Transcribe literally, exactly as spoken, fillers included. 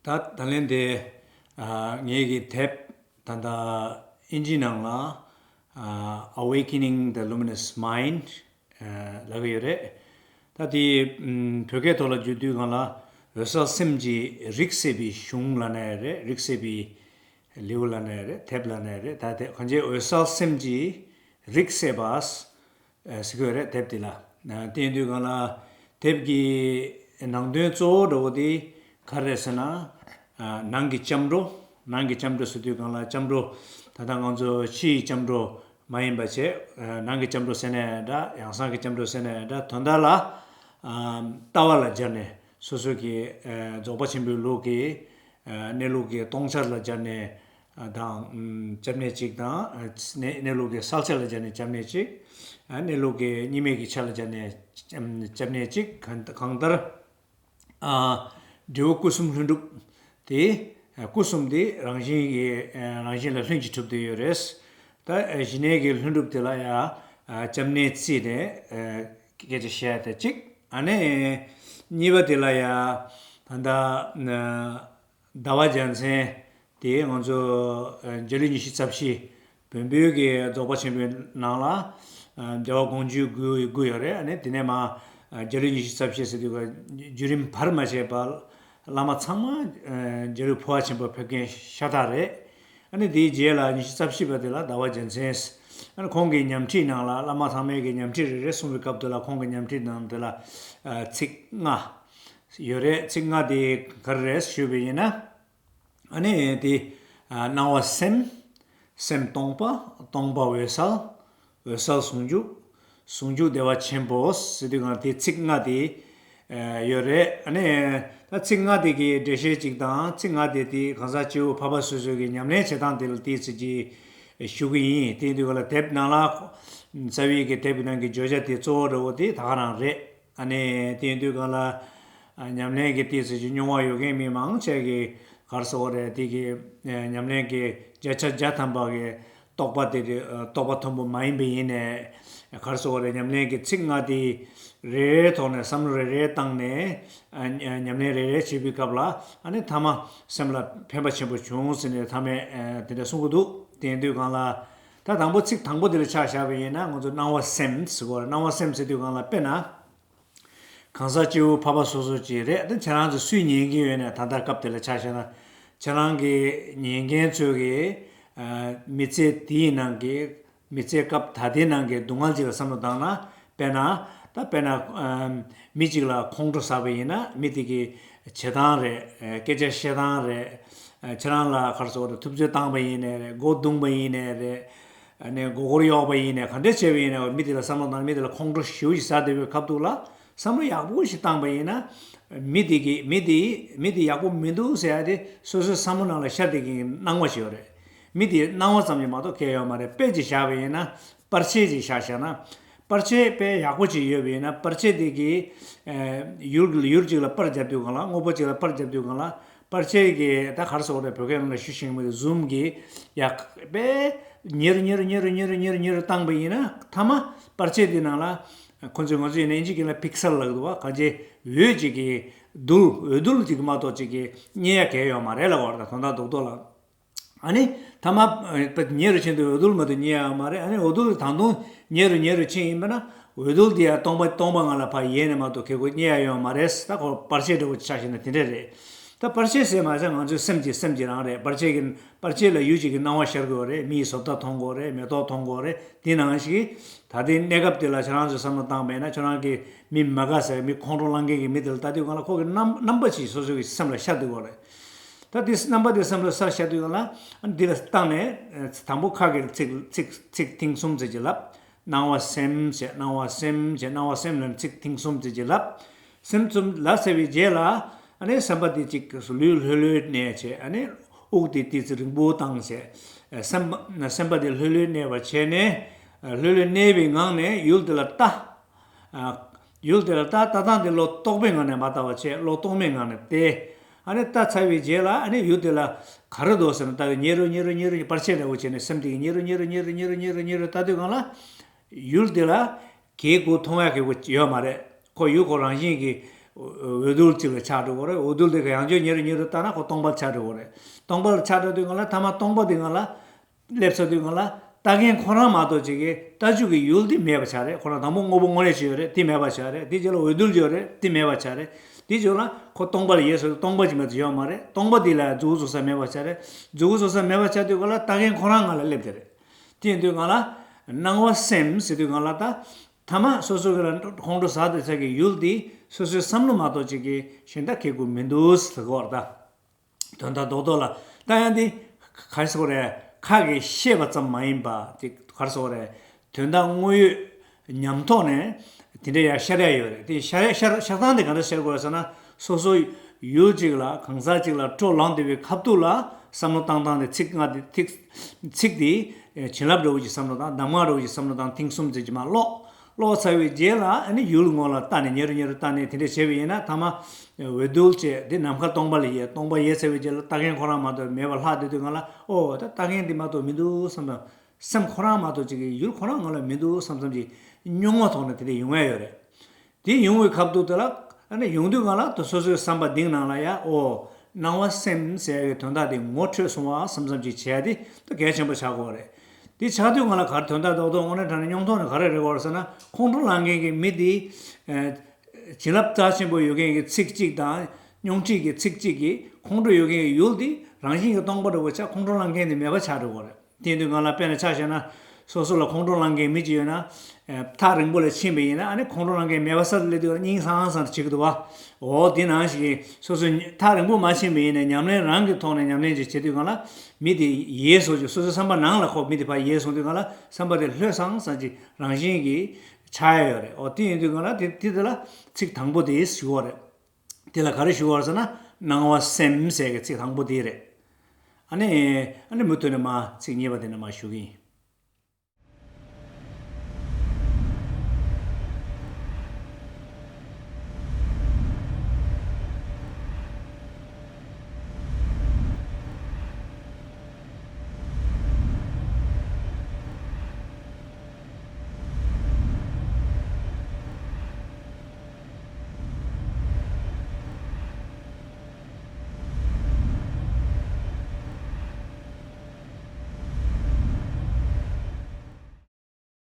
ད་ད་ལན་དེ་ཨ་ངེད་ཀྱི་དེབ་ད་ལྟ་ཨིན་ཇི་ནང་ལ་ཨ་Awakening the Luminous Mind ཨ་ལབ་ཀྱི་ཡོད་རེད། ད་དེ་ཨམ་བོད་སྐད་ཐོག་ལ་བསྒྱུར་དུས་སྒང་ལ་འོད་གསལ་སེམས་ཀྱི་རིགས་སད་པའི་གཞུང་ལབ་ན་ཡང་རེད། རིགས་སད་པའི་ལེའུ་ལབ་ན་ཡང་རེད། དེབ་ལབ་ན་ཡང་རེད། ད་དེ་གང་ཅི་འོད་གསལ་སེམས་ཀྱི་རིགས་སད་པ། ཨ་ཟེར་གྱི་ཡོད་རེད། དེབ་འདི་ལ། ཨ་དེ་ཡིན་དུས་སྒང་ལ་དེབ་ཀྱི་ནང་དོན་གཙོ་བོ་འདྲ་བོ་དེ་ག་རེ་རེད་ཟེར་ན། ཨ་ནང་གི་སྐྱབས་འགྲོ། ནང་གི་སྐྱབས་འགྲོ་ཟེར་དུས་སྒང་ལ་སྐྱབས་འགྲོ་ད་ལྟ་ང་ཚོ་ཕྱི་ཡི་སྐྱབས་འགྲོ་མ་ཡིན་པ་བྱས། ཨ་ནང་གི་སྐྱབས་འགྲོ་ཟེར་ན་ཡང་འདྲ། ཡང་སང་གི་སྐྱབས་འགྲོ་ཟེར་ན་ཡང་འདྲ། དོན་དག་ལ་ཨ་ལྟ་བ་ལ་སྦྱར་ནས་སོ་སོ་གི་ཨ་རྫོགས་པ་ཆེན་པོའི་ལུགས་ཀྱི་ཨ་གནས་ལུགས་ཀྱི་སྟོང་ཆ་ལ་སྦྱར་ནས། ཨ་དང་ཨམ་སྐྱབས་གནས་གཅིག་དང་། ཨ་གནས་གནས་ལུགས་ཀྱི་གསལ་ཆ་ལ་སྦྱར་ནས་སྐྱབས་གནས་གཅིག་ཨ་གནས་ལུགས་ཀྱི་གཉིས་མེད་ཀྱི་ཆ་ལ་སྦྱར་ནས་ཨམ་སྐྱབས་གནས་གཅིག་གང་གང་ལྟར་ཨ་འབྲས་བུ་སྐུ་གསུམ་ལྷུན་གྲུབ་དེ། ཨ་སྐུ་གསུམ་དེ་རང་བཞིན་གྱི་ཨ་རང་བཞིན་ལ་ལྷུན་གྱིས་གྲུབ་བསྡད་ཡོད་རེད། ད་ཨ་གཞི་གནས་ཀྱི་ལྷུན་གྲུབ་དེ་ལ་ཡང་ཨ་སྐྱབས་གནས་བརྩིས་ནས་ཨ་སྐད་ཆ་བཤད་ཡ་དེ་གཅིག་ཨ་ནི་གཉིས་པ་དེ་ལ་ཡང་ད་ལྟ་ཨ་ཟླ་བ་རྒྱལ་མཚན་དེ་ང་ཚོ་ཨ་འཇའ་ལུས་ཉི་ཤུ་རྩ་བཞི། བོན་པོའི་གི་རྫོགས་པ་ཆེན་པོའི་ནང་ལ་ཨ་རྒྱལ་བ་དགོངས་འཇུག་དགུ་དགུ་ཡོད་རེད། ཨ་ནི་དེ་ནས་མ་ཨ་འཇའ་ལུས་ཉི་ཤུ་རྩ་བཞི་ཟེར་དུས་ཀ་བརྒྱུད་རིམ་བར་མ་ཆད་པ་བླ་མ་ཚང་མ་ཨ་འཇའ་ལུས་འཕོ་བ་ཆེན་པོ་ཕེབས་མཁན་ཤ་སྟག་རེད། ཨ་ནི་དེའི་རྗེས་ལ་ཉི་ཤུ་རྩ་བཞི་པ་དེ་ལ་ཟླ་བ་རྒྱལ་མཚན། ཨ་ནི་ཁོང་གི་ཉམས་ཁྲིད་ནང་ལ་བླ་མ་ཚང་མའི་གི་ཉམས་ཁྲིད་རེ་རེ་གསུངས་པའི་སྐབས་དེ་ལ་ཁོང་གི་ཉམས་ཁྲིད་ནང་དེ་ལ་ཨ་ཚིག་ལྔ་ཡོད་རེད། ཚིག་ལྔ་དེ་ག་རེ་རེད་ཞུས་པ་ཡིན་ན། ཨ་ནི་དེ་ཨ་སྣང་བ་སེམས། སེམས་སྟོང་པ། སྟོང་པ་འོད་གསལ། འོད་གསལ་ཟུང་འཇུག་ཟུང་འཇུག་བདེ་བ་ཆེན་པོ་ཟེར་དུས་སྒང་དེ་ཚིག་ལྔ་དེ་ཨ་ཡོད་རེད། ཨ་ནི་ད་ཚིག་ལྔ་དེ་གི་འགྲེལ་བཤད་ཅིག་དང་། ཚིག་ལྔ་དེ་དེ་གང་ཟག་སྐྱེ་བོ་འཕགས་པ་སོ་སོ་གི་ཉམས་ལེན་བྱེད་སྟངས་དེ་ལ་དེ་ཚིག་ཅིག་ཞུ་གི་ཡིན། དེ་དུས་སྒང་ལ་དེབ་ནང་ལ་རྩ་བའི་གི་དེབ་ཀྱི་ནང་གི་བརྗོད་བྱ་དེ་གཙོ་བོ་འདྲ་བོ་དེ་ད་ག་རང་རེད། ཨ་ནི་དེ་ཡིན་དུས་སྒང་ལ་ཨ་ཉམས་ལེན་གྱི་ཏོག་ཙམ་ཅིག་རྙོག་པ་ཡོད་མཁན་མི་མང་ཆེ་གིས་ག་རེ་ཟེར་དགོས་རེད། དེ་གི་ཨ་ཉམས་ལེན་གྱི་བརྒྱ་ཆ་བརྒྱ་ཐམ་པ་གི་རྟོགས་པ་དེ་རེད། ཨ་རྟོགས་པ་མཐོན་པོ་མ་ཡིན་པ་ཡིན་ནའི་ག་རེ་ཟེར་དགོས་རེད། ཉམས་ལེན་གྱི་ཚིག་ལྔ་དེ་རེ་རེའི་ཐོག་ནས་བསམ་བློ་རེ་རེ་བཏང་ནས་ཨ་ཉམས་ལེན་རེ་རེ་བྱེད་པའི་སྐབས་ལ་ཨ་ནི་མཐའ་མ་སེམས་ལ་ཕན་པ་ཆེན་པོ་བྱུང་ཟེར་ནས་མཐའ་མའི་ཨ་དེ་འདྲ་གསུང་གི་འདུག་དེ་ཡིན་དུས་སྒང་ལ་ད་དང་པོ་ཚིག་དང་པོ་དེ་ལ་ཆ་བཞག་པ་ཡིན་ན་ང་ཚོ་སྣང་བ་སེམས་ཟེར་དགོས་རེད། སྣང་བ་སེམས་ཟེར་དུས་སྒང་ལ་དཔེར་ན། གང་ཟག་སྐྱེ་བོ་འཕགས་པ་སོ་སོ་ཅིག་རེད། ད་ཁྱེད་རང་ཚོ་སུས་ཉན་གྱི་ཡོད་ན། ད་ལྟ་སྐབས་དེ་ལ་ཆ་བཞག་ན་ཁྱེད་རང་གི་ཉན་མཁན་ཚོས་ཀྱི་ཨ་མི་ཚེ་དེའི་ནང་གི་མི་ཚེ་སྐབས་ད་ལྟའི་ནང་གི་སྡུག་བསྔལ་ཅིག་ལ་བསམ་བློ་བཏང་ན། དཔེར་ན་ད་དཔེར་ན་ཨ་མི་གཅིག་ལ་ཁོང་ཁྲོ་ཟ་བ་ཡིན་ན་མི་དེ་གི་བྱེད་སྟངས་རེད། ཨ་སྐད་ཆ་བཤད་སྟངས་རེད། ཨ་ཁྱེད་རང་ལ་ག་རེ་ཟེར་དགོས་རེད། ཐུབ་ཚོད་བཏང་བ་ཡིན་ནའི་རེད། མགོ་བརྡུངས་པ་ཡིན་ནའི་རེད། ཨ་ནི་མགོ་སྐོར་གཡོགས་པ་ཡིན་ནའི་ག་འདྲ་བྱས་པ་ཡིན་ནའི་མི་དེ་ལ་བསམ་བློ་བཏང་ན་མི་དེ་ལ་ཁོང་ཁྲོ་ཞེ་པོ་ཞིག་ཟ་བསྡད་པའི་སྐབས་དུ་ལ་བསམ་བློ་ཡག་པོ་ཞིག་བཏང་པ་ཡིན་ན། མི་དེ་གི་མི་དེ་མི་དེ་ཡག་པོ་མི་འདུག་ཟེར་ཡ་དེ་སོ་སོའི་བསམ་བློ་ནང་ལ་ཤར་བསྡད་མཁན་གྱི་སྣང་བ་ཞིག་ཡོད་རེད། མི་དེ་སྣང་བ་ཙམ་ཞིག་མ་གཏོགས་གང་ཡང་ཡོད་མ་རེད། དཔེ་ཅིག་བཞག་པ་ཡིན་ན་པར་ཆས་ཅིག་བཞག་བཞག་ན། པར་ཆས་དཔེ་ཡག་པོ་ཅིག་ཡོད་པ་ཡིན་ན་པར་ཆས་དེ་གི་ཨ་ཡུལ་ཡུལ་ཅིག་ལ་པར་བརྒྱབ་དུས་སྒང་ལ། དངོས་པོ་ཅིག་ལ་པར་བརྒྱབ་དུས་སྒང་ལ། པར་ཆས་ཀྱི་ད་ག་རེ་ཟེར་དགོས་རེད། བོད་སྐད་ནང་ལ་ཞུ་ཤེས་ཀྱི་མི་འདུག་ཟུམ་གྱིས་ཡག་དཔེ་ཉེ་རུ་ཉེ་རུ་ཉེ་རུ་ཉེ་རུ་ཉེ་རུ་ཉེ་རུ་བཏང་པ་ཡིན་ན། མཐའ་མ་པར་ཆས་འདི་ནང་ལ་ཁོ་ཚོས་ང་ཚོ་ཡིན་ན་ཨིན་ཇི་སྐད་ལ་པིག་སེལ་ལབ་འདུག་བ། གང་ཅི་འོད་ཅིག་གི་རྡུལ། འོད་རྡུལ་ཅིག་མ་གཏོགས་ཅིག་གི་རྙེད་ཡ་གང་ཡང་ཡོད་མ་རེད་ལབ་པ་རེད། ད་དོན་དག་རྡོག་རྡོག་ལ། ཨ་ནི་མཐའ་མ་ཨ་ཉེ་རུ་ཕྱིན་དུས་འོད་རྡུལ་མ་གཏོགས་རྙེད་ཡ་ཡོད་མ་རེད། ཨ་ནི་འོད་རྡུལ་དེ་ད་དུང་ཉེ་རུ་ཉེ་རུ་ཕྱིན་ཡིན་པ་ན་འོད་རྡུལ་དེ་ཡང་སྟོང་པ་སྟོང་པ་ངང་ལ་ཕར་ཡལ་ནས་མ་གཏོགས་གང་ཡང་རྙེད་ཡ་ཡོད་མ་རེད། ད་ཁོ་པར་ཆས་འདྲ་བོ་ཆ་བཞག་ན་དེ་འདྲ་རེད། ད་པར་ཆས་ཟེར་མ་ཟད་ང་ཚོའི་སེམས་ཀྱི་སེམས་ཀྱི་རང་རེད། པར་ཆས་ཀྱི་པར་ཆས་ལ་ཡུལ་གཅིག་གི་སྣང་བ་ཤར་དགོས་རེད། མིའི་བཟོ་ལྟ་མཐོང་དགོས་རེད། མེ་ཏོག་མཐོང་དགོས་རེད། དེ་ནང་བཞིན་ད་ལྟའི་གནས་སྐབས་དེ་ལ་ཁྱེད་རང་ཚོས་བསམ་བློ་བཏང་པས་ན་ཁྱེད་རང་གི་མི་མ་དགའ་ཟེར་མི་ཁོང་ཁྲོ་ལངས་མཁན་གྱི་མི་དེ་ལ་ལྟ་དུས་སྒང་ལ་ཁོ་གི་རྣམ་རྣམ་པ་ཅིག་སོ་སོ་གི་སེམས་ལ་ཤར་སྡོད་དགོས་རེད། ད་དེ་རྣམ་པ་དེ་སེམས་ལ་ཤར་ཤར་དུས་སྒང་ལ་འདི་ལ་བཏང་ནས་དང་པོ་ཁ་གི་ཚིག་ཚིག་ཚིག་ཐེངས་གསུམ་ཙམ་ཅིག་ལབ། སྣང་བ་སེམས་ཞེས། སྣང་བ་སེམས་ཞེས། སྣང་བ་སེམས་ལབ་ནས་ཚིག་ཐེངས་གསུམ་ཙམ་ཅིག་ལབ། སེམས་གསུམ་ལབ་ཚར་བའི་རྗེས་ལ་ཨ་ནི་སེམས་པ་དེ་གཅིག་ལུས་ལྷོད་ལྷོད་གནས་བྱས། ཨ་ནི་དབུགས་དེ་ཏོག་ཙམ་རིང་པོ་བཏང་བྱས། སེམས་པ་སེམས་པ་དེ་ལྷོད་ལྷོད་གནས་པ་བྱས་ནས་ལྷོད་ལྷོད་གནས་པའི་ངང་ནས་ཡུལ་དེ་ལ་ལྟ། ཨ་ཡུལ་དེ་ལ་ལྟ། ལྟ་སྟངས་དེ་བློ་རྟོག་པའི་ངང་ནས་མ་ལྟ་བ་བྱས། བློ་རྟོག་མེད་ངང་ནས་བལྟས། ཨ་ནི་ལྟ་ཚར་བའི་རྗེས་ལ་ཨ་ནི་ཡུལ་དེ་ལ་ག་རེ་འདུག་ཟེར་ན་ལྟ་བའི་ཉེ་རུ་ཉེ་རུ་ཉེ་རུ་པར་ཆས་འདྲ་བོ་བྱས་ནས་སེམས་དེ་གི་ཉེ་རུ་ཉེ་རུ་ཉེ་རུ་ཉེ་རུ་ཉེ་རུ་ཉེ་རུ་ལྟ་དུས་སྒང་ལ་ཡུལ་དེ་ལ་གས་གུ་མཐོང་ཡ་གས་གུ་ཡོད་མ་རེད། ཁོ་ཡུལ་ཁོ་རང་བཞིན་གྱིས་ འོ་འོས་བསྡུ་གཅིག་ལ་ཆགས་འགྲོ་གི་རེད། འོས་བསྡུ་དེ་ག་ཡང་བསྐྱར་ཉེ་རུ་ཉེ་རུ་བཏང་ན་ཁོ་སྟོང་པ་ལ་ཆགས་འགྲོ་གི་རེད། སྟོང་པ་ལ་ཆགས་འགྲོ་དུས་སྒང་ལ་མཐའ་མ་སྟོང་པ་དེ་སྒང་ལ་སླེབས་ཚར་དུས་སྒང་ལ་ལྟ་མཁན་ཁོ་རང་མ་གཏོགས་ཅིག་གིས་ལྟ་རྒྱུ་གི་ཡུལ་དེ་མེད་པ་ཆགས་རེད། ཁོ་རང་དང་པོ་དངོས་པོ་དངོས་གནས་ཅིག་ཡོད་རེད། དེ་མེད་པ་ཆགས་རེད། དེ་རྗེས་ལ་འོས་བསྡུ་ཡོད་རེད། དེ་མེད་པ་ཆགས་རེད། དེ་རྗེས་ལ་ཁོ་སྟོང་པ་ལ་ཡས་ཟེར་དུས་སྟོང་པ་ཅིག་མེད་དུ་ཡོད་མ་རེད། སྟོང་པ་དེ་ལ་མཛུབ་གུ་བཙུགས་ས་མེད་པ་ཆགས་རེད། མཛུབ་གུ་བཙུགས་ས་མེད་པ་ཆགས་དུས་སྒང་ལ་ལྟ་མཁན་ཁོ་རང་སྒང་ལ་སླེབས་དེ་རེད། དེ་ཡིན་དུས་སྒང་ལ་སྣང་བ་སེམས་ཟེར་དུས་སྒང་ལ་ད་མཐའ་མ་སོ་སོ་གི་ལ་ཁོང་ཁྲོ་ཟ་དེ་ཚ་གི་ཡུལ་དེ་སོ་སོའི་བསམ་བློ་མ་གཏོགས་ཅིག་གིས་གཞན་དག་ཁེགས་དགོས་མི་འདུག་ཟེར་གོ་ར་ད། དོན་དག་རྡོག་རྡོག་ལ་ལྟ་ཡང་དེ་ག་རེ་ཟེར་དགོས་རེད། ཁ་གིས་བཤད་པ་ཙམ་མ་ཡིན་པ་དེ་ག་རེ་ཟེར་དགོས་རེད། དོན་དག་དངོས་ཡོད་ཉམས་ཐོག་ནས་དེ་འདྲ་ཡང་ཤར་ཡ་ཡོད་རེད། དེ་ཤར་ཡ་ཤར་ཤར་སྟངས་དེ་ག་འདྲ་ཤར་དགོས་རེད་ཟེར་ན། སོ་སོ་ཡུལ་གཅིག་ལ་གང་ཟག་གཅིག་ལ་སྤྲོ་ལངས་བསྡད་པའི་ཁ་ཐུག་ལ་བསམ་བློ་བཏང་སྟངས་དེ་ཚིག་ལྔ་དེ་ཚིག་ཚིག་དེ་བྱིན་རླབས་འདྲ་བོ་ཅིག་བསམ་བློ་བཏང་། གདམས་ངག་འདྲ་བོ་ཅིག་བསམ་བློ་བཏང་། ཐེངས་གསུམ་ཙམ་ཅིག་མར་ཀློག་ཀློག་ཚར་བའི་རྗེས་ལ་ཨ་ནི་ཡུལ་ངོ་ལ་ལྟ་ནས་ཉེ་རུ་ཉེ་རུ་ལྟ་ནས་དེ་འདྲ་བྱས་པ་ཡིན་ན་མཐའ་མ་འོས་བསྡུ་བྱས་དེ་ནམ་མཁའ་སྟོང་པ་ལ་ཡས། སྟོང་པ་ཡས་ཚར་བའི་རྗེས་ལ་ལྟ་མཁན་ཁོ་རང་མ་གཏོགས་མེད་པ་ལྷག་བསྡད་དུས་སྒང་ལ། ཨོ་ད་ལྟ་མཁན་འདི་མ་གཏོགས་མི་འདུག་བསམ་དང་། སེམས་ཁོ་རང་མ་གཏོགས་ཅིག་གི་ཡུལ་ཁོ་རང་ངོ་ལ་མི་འདུག་བསམ་བསམ་གྱི་རྙོག་མ་ཐོག་ནས་དེ་འདྲ་ཡོང་ཡ་ཡོད་རེད། དེ་ཡོང་བའི་སྐབས་དུ་དེ་ལ་ཨ་ནི་ཡོང་དུས་སྒང་ལ་ད་སོ་སོའི་བསམ་པ་གཏིང་ནང་ལ་ཡ། ཨོ་སྣང་བ་སེམས་ཟེར་ཡ་གི་དོན་དག་དེ་ངོ་འཕྲོད་སོང་བ་བསམ་བསམ་ཅིག་བྱས་ཏེ་ད་གལ་ཆེན་པོ་ཆགས་དགོས་རེད། དེ་ཆགས་དུས་སྒང་ལ་ག་རེ་དོན་དག་རྡོག་རྡོག་དངོས་གནས་དྲང་གནས་རྙོག་ཐོག་ནས་ག་རེ་རེད་གོ་རེད་ཟེར་ན། ཁོང་ཁྲོ་ལངས་མཁན་གྱི་མི་དེ་ཨ་བྱིན་རླབས་རྩ་ཆེན་པོ་ཡོད་མཁན་གྱི་ཚིག་གཅིག་དང་རྙོག་དྲིས་ཀྱི་ཚིག་གཅིག་གིས་ཁོང་ཁྲོ་ཡོད་མཁན་གྱི་ཡུལ་དེ་རང་བཞིན་གྱིས་སྟོང་པ་འདྲ་བོ་ཆགས། ཁོང་ཁྲོ་ལངས་མཁན་དེ་མེད་པ་ཆགས་འགྲོ་གོ་རེད། དེ་ཡིན་དུས་སྒང་ལ་དཔེར་ན་ཆ་བཞག་ན། སོ་སོ་ལ་ཁོང་ཁྲོ་ལངས་མཁན་མི་གཅིག་ཡོད་ན། ཨེ་ཐག་རིང་པོ་ལ་ཕྱིན་པ་ཡིན་ན་ཨ་ནི་ཁོང་ཁྲོ་ལངས་མཁན་མེད་པ་ས་ལ་སླེབས་དུས་སྙིང་སངས་སངས་བྱེད་ཀྱི་འདུག་བ། འོ་དེ་ནང་བཞིན་སོ་སོ་ཐག་རིང་པོ་མ་ཕྱིན་པ་ཡིན་ན་ཉམས་ལེན་རང་གི་ཐོག་ནས་ཉམས་ལེན་ཅིག་བྱེད་དུས་སྒང་ལ་མི་དེ་ཡལ་སོང་ཅིག་སོ་སོའི་བསམ་པ་ནང་ལ་ཁོ་མི་དེ་ཕར་ཡལ་སོང་དུས་སྒང་ལ་བསམ་པ་དེ་ལྷོད་སངས་སངས་ཅིག་རང་བཞིན་གྱིས་ཆགས་ཡ་ཡོད་རེད། འོ་དེ་ཡིན་དུས་སྒང་ལ་དེ་དེ་དེ་ལ་ཚིག་དང་པོ་དེ་ཞུ་བ་རེད། དེ་ལ་ག་རེ་ཞུ་བ་རེད་ཟེར་ན། སྣང་བ་སེམས་ཟེར་གྱི་ཚིག་དང་པོ་དེ་རེད། ཨ་ནི་ཨ་ནི་མུ་མཐུད་ནས་མར་ཚིག་གཉིས་པ་དེ་ནས་མར་ཞུ་གི་ཡིན།